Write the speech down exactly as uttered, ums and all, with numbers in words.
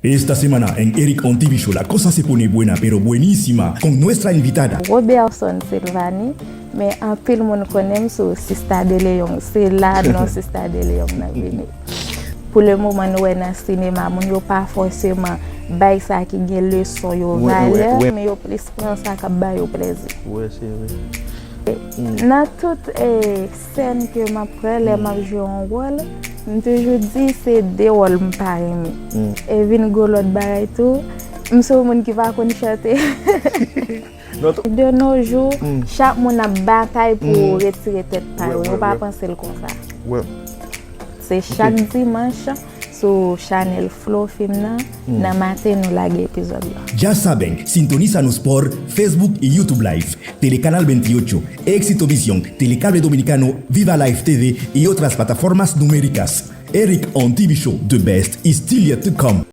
Esta semana en Eric on T V Show, la cosa se pone buena, pero buenísima, con nuestra invitada. Roberson Silvani, men anpil moun konnen m sou Sista de Leon. Se la non Sista de Leon nan vini. Pou le moman, nou wè nan sinema, moun yo pa fòseman bay sa ki gen leson yo valè, men yo plis pran sa k ap ba yo plezi. Wi, se vre. Nan tout eh, sèn ke m ap pran, lè m ap jwe yon wòl, m toujou di se de wòl m pa renmen. E vin gwo lòt bagay tou, m se yon moun ki pa konn chante. De nos jours, chak moun ap batay pou retire tèt pa yo. Yo pa panse l konsa. Se chak dimanch sou chanèl Flow Film nan, nan maten nou lage epizòd la. Ya saben, sintonízanos por Facebook y YouTube Live, Telecanal veintiocho, Éxito Visión, Telecable Dominicano, Viva Live T V y otras plataformas numéricas. Eric on T V Show, the best is still yet to come.